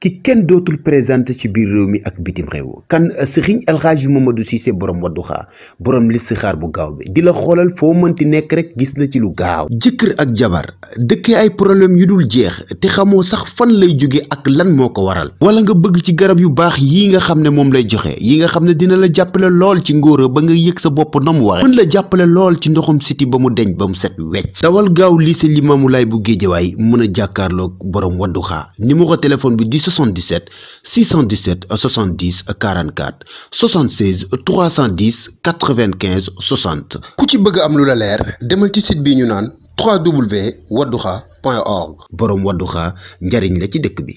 ki kenn dootul présenté ci biir réew mi ak bitim réew kan Serigne El Hadji Mamadou Cissé borom Wadduha borom listixaar bu gaaw bi di la xoolal foo mënti nekk rek gis la ci lu gaaw jëkkër ak jabar dëkkee ay problème yu dul jeex te xamoo sax fan lay jóge ak lan moo ko waral wala nga bëgg ci garab yu baax yii nga xam ne moom lay joxe yi nga xam ne dina la jàppale lool ci ngóora ba nga yëg sa bopp na mu waxe mën la jàppale lool ci ndoxum siti ba mu deñ ba mu set wecc dawal gaaw lycée Limamoulaye bu Géejawaay mën a jàkkaarloog borom Wadduha numéro téléphone bi 77 617 70 44 76 310 95 60 ku ci bëgg am lu la leer demal ci site bi ñu naan www.wadduha.org borom Wadduha njariñ la ci dëkk bi.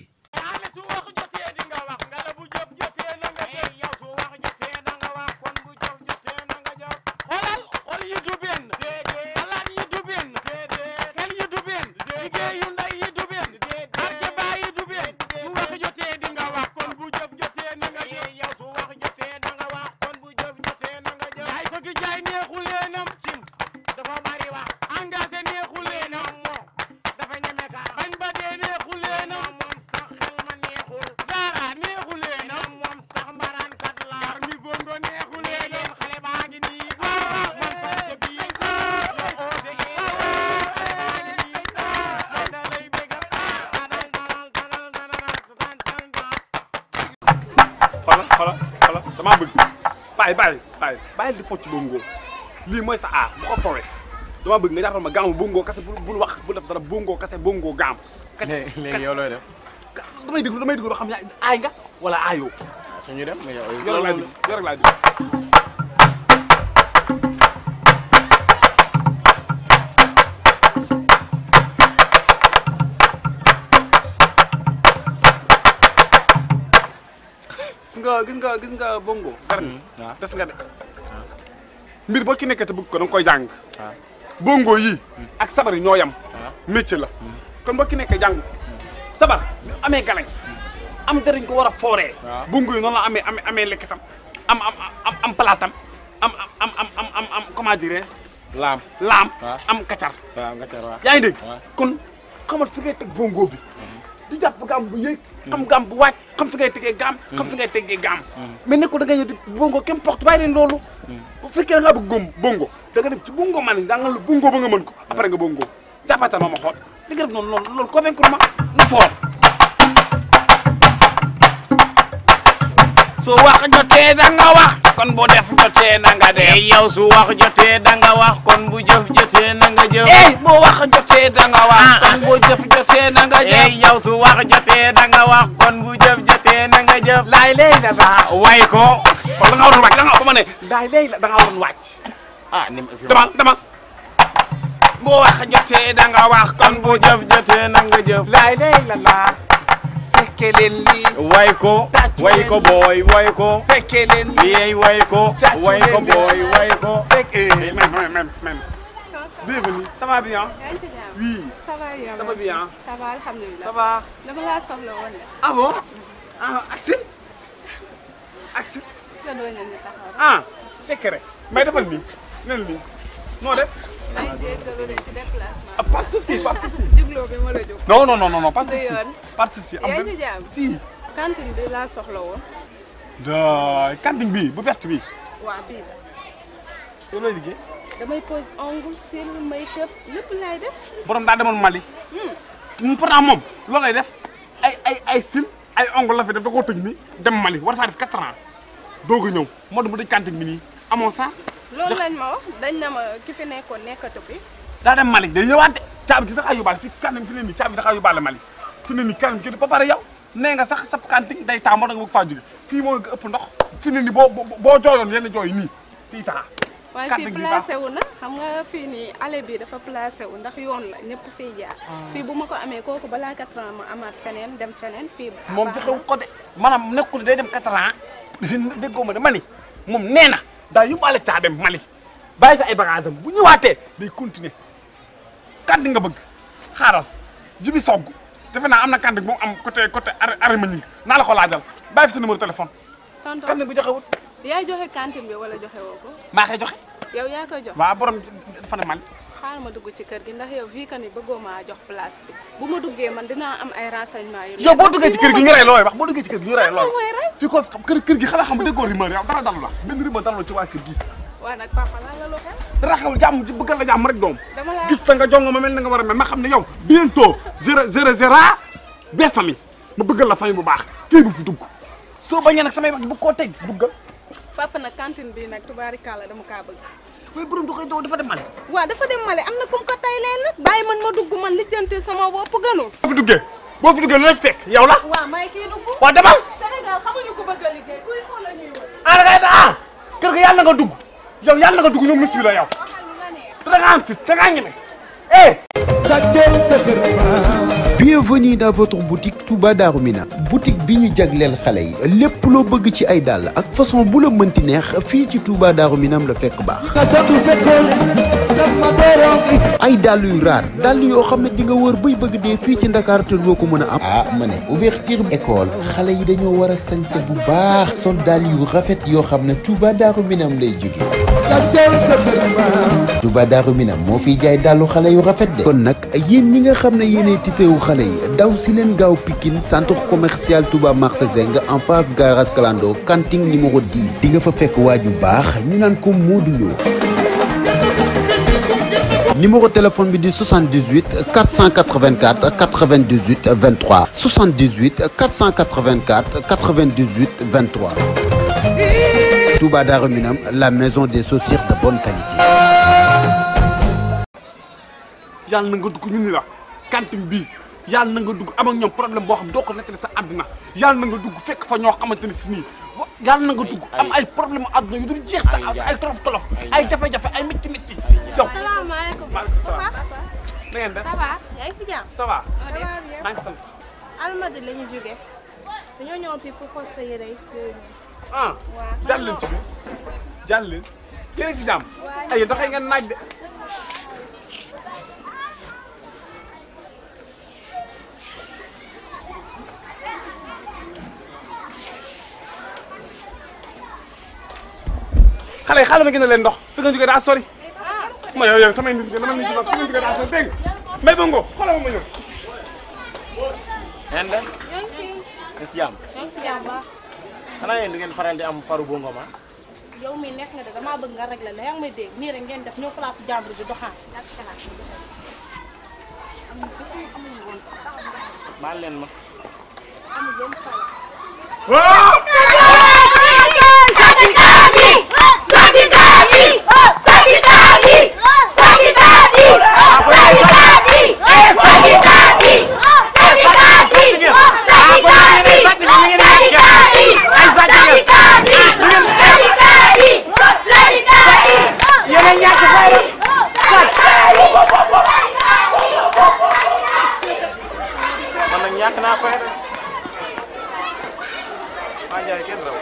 Xoolal damaa bëgg bàyyi di focc bongo lii mooy sa aar bu ko fowee damaa bëgg nga jàppal ma gaamu bongo kase bul wax bul def dara bongo kase bongo gaam. léegi yow looy def. damay déglu ba xam ne aay nga wala aayoo. suñu dem mais yow rek laa déglu. gis nga bongo. dara des nga de. mbir boo ci nekkee te bëgg ko da nga koy jàng. bongo yi ak sabar yi ñoo yam. métier la. kon boo ci nekkee jàng sabar ñu amee galañ am darañ ko war a fooree. bongo yi noonu la amee lekkitam am palaatam am comment dirais-je. laam am kacar. yaa ngi dégg kon xamal fi ngay teg bongo bi. di jàpp gaam bu yéeg xam gaam bu wàcc xam fi ngay tegee gaam xam fi ngay tegee gaam mais nekkul da ngay ñëw di bongo kenn porte bàyyi leen loolu bu fekkee da ngaa bëgg bongo da nga dem ci bongo man da nga la bongo ba nga mën ko après nga bongo jàppatal ma xool li nga def noonu loolu convaincre ma na foor su wax jotee da nga wax kon bu def jotee na nga def yow su wax jotee da nga wax kon bu jëf jotee na nga jëf bu wax jotee da nga wax kon bu jëf jotee na nga jëf yow su wax jotee da nga wax kon bu jëf jotee na nga jëf laay lay la way ko kon da nga waroon wàcc da nga ba ma ne laay lay la da nga waroon wàcc dama bu wax jotee da nga wax kon bu jëf jotee na nga jëf laay lay la fekke leen lii way ko booy way ko fekke leen lii way ko booy way ko même bienvenue ça va bien oui ça va bien ça va bien ça va alhamdulilah ça va dama laa soxla woon ah bon Axel sa doon ñu taxaw secret mais defal nii nen nii noo def may jéggalu de ci déplacement pas de souci jugloo bi ma la jóg non pas de souci yaa ci jàmm si cantine bi laa soxla woon cantine bi bu verte bi waaw bii la yow lay liggéey damay pose ongle cils make-up lépp laay def borom daa demoon Mali pourtant moom loolu lay def ay cils ay ongle la fi def da koo tëj ni dem Mali war faa def 4 ans doog a ñëw moo dem bu dëj cantine bi nii amoo sens loolu lañ ma wax dañ na ma ki fi nekkoon nekkatu fi daa dem Mali day ñëwaat de caabi gi daxaa yóbbaale fi cantine fi ne nii caabi daxaa yóbbaale Mali fi ne nii cantine gi ba pare yow nee nga sax sa cantine day taa moo da nga bëgg faa jóge fii moo nga ëpp ndox fi ne nii boo jooyoon yenn jooy nii fii taa waaye fii placé wu na xam nga fii nii allée bi dafa placé wu ndax yoon la ñëpp fii jaar fii bu ma ko amee kooku balaa 4 ans ma amaat feneen dem feneen fii moom joxewu ko de maanaam nekkul day dem 4 ans déggoo ma de Mali moom nee na daa yóbbaale caa dem Mali bàyyi fi ay bagage am bu ñëwaatee day continuer cantine nga bëgg xaaral jibi sogg defe naa am na cantine bu am côté arrêt Manick naa la ko laajal bàyyi fi sa numéro téléphone tonton cantine bi joxewut yaay joxe cantine bi wala joxe woo ko maa koy joxe yow yaa koy jox waaw borom dafa ne Mali xaaral ma dugg ci kër gi ndax yow fii que ni bëggoo maa jox place bi bu ma duggee man dinaa am ay renseignements yu. yow boo duggee ci kër gi ñu rey looy wax boo duggee ci kër gi ñu rey looy wax fii ko xam kër gi xanaa xam nga déggoo rumeur yow dara dalu la benn rumeur dalu la ci waa kër gi. waaw nag papa lan la lu xew. dara xewul jàmm ci bëggal la jàmm rek doom. dama la gis ta nga jongo ma mel na nga war a mel ma xam ne yow bientôt zéro belle famille ma bëggal la famille bu baax fii bu fi dugg soo bañee nag samay wax bu koo teg duggal. papa nag cantine bii nag tubaarikàlla dama kaa bëgg. waaye borom du koy doo dafa dem Mali. waaw dafa dem Mali am na comme que tay leen nag bàyyi man ma dugg man lijjanti sama bopp gënu. boo fi duggee lu la ci fekk yow la. waaw may kii dugg. waaw demal. Sénégal xamuñu ko bëgg a liggéey kuy xool la ñuy wër. kër ga yàlla na nga dugg yow yàlla na nga dugg ñoom mis bi la yow. te da nga am fit da ngaa ñeme. Bienvenue dans votre boutique Touba Darou Minam boutique bi ñu jagleel xale yi lépp loo bëgg ci ay dàll ak façon bu la mënti neex fii ci Touba Darou Minam la fekk baax. ay dàll yu raar dàll yoo xam ne di nga wër bay bëgg dee fii ci Ndakaar te doo ko mën a am. ah ma ne ouverture école xale yi dañoo war a sañse bu baax sol dàll yu rafet yoo xam ne Touba Darou Minam lay jóge. Touba Darou Minam moo fiy jaay dàllu xale yu rafet de. kon nag yéen ñi nga xam ne yéenay titeewu xale yi daw si leen gaaw Pikine centre commercial Touba marché Zeng en face garage Kalando cantine numéro 10 di nga fa fekk waaju baax ñu naan ko Modou Lo. numéro téléphone bi di 78 484 98 23 78 484 98 23. Touba Darou Minam la maison des chaussures de bonne qualité. yàlla na nga dugg ñu ni la cantine bii yàlla na nga dugg am ak ñoom problème boo xam doo ko nettali sa àdduna yàlla na nga dugg fekk fa ñoo xamante ne si nii yàlla na nga dugg am ay problème àdduna yu dul jeex sa ay tolof ay jafe-jafe ay métti yow. salaamaaleykum. maaleykum salaam. na ngeen def ça va yaa ngi si jàmm. ça va. maa ngi sant. Almadi la ñu jógee dañoo ñëw fii pour xool sa yére yi. ah jàll leen ci biir jàll leen yéen a ngi si jàmm. ay doxee ngeen naaj de. xale yi xaaral ma gën a leen ndox fi nga jógee daa sori ma yow samay nit dama nit fi nga jógee daa sori dégg nga mbay ba ngoo xoolal ma ñëw. ren de. ñoo ngi fi. nga si jàmm. ñoo ngi si jàmm baax. xanaa yéen du ngeen faral di am faru bongo ma. yow mii nekk nga de damaa bëgg nga régler la yaa ngi may dégg nii rek ngeen def ñëw place jàmbur bi doxaan. baal leen ma. amul benn xalaat. man nag ñàkk naa fay rek. maa jaay kenn raw.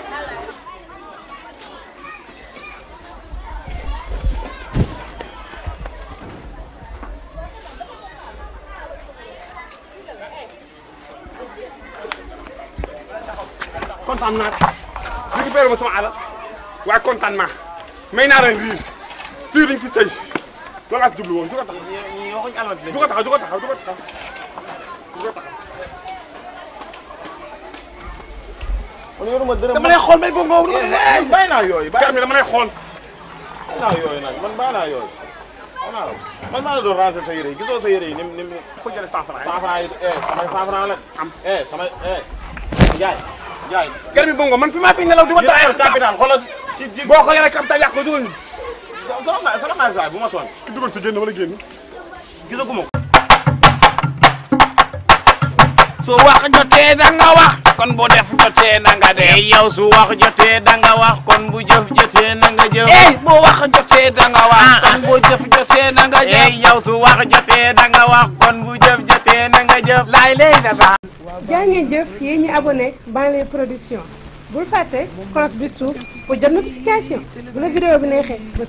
kontaan naa récupéré ma sama alal waaye kontaan naa may naa leen riir fii dañ fi sëy loolu laa si jublu woon ju ko taxaw ñi waxuñ alal bi ju ko taxaw ju ko taxaw ju ko taxaw ju ko taxaw. man yoruma dërëm. dama lay xool may bo ngoo bàyyi naa yooyu. kër mi dama lay xool. bàyyi naa yooyu nag man bàyyi naa yooyu. man maa la doon ranger sa yére yi gisoo sa yére yi ni mu. ko jëlee 100 francs 100 francs yi samay 100 francs la am. samay jaay. kër mi bo ngoo man fi maa fi nelaw di wata ay capital xoolal ci boo ko yoree capital yàq ko dugal ñu. sama xaalis waay bu ma sonn. ki dugal fi génn wala génn. gisaguma ko. su wax jotee da nga wax kon bu def jotee na nga def. yow su wax jotee da nga wax kon bu jëf jotee na nga jëf. bu wax jotee da nga wax kon bu jëf jotee na nga jëf. yow su wax jotee da nga wax kon bu jëf jotee na nga jëf. laay lay la jaa ngeen jëf yéen ñi abonné Banlieue Production bul fàtte cloche bi suuf pour jot notification bu la vidéo bi neexee ba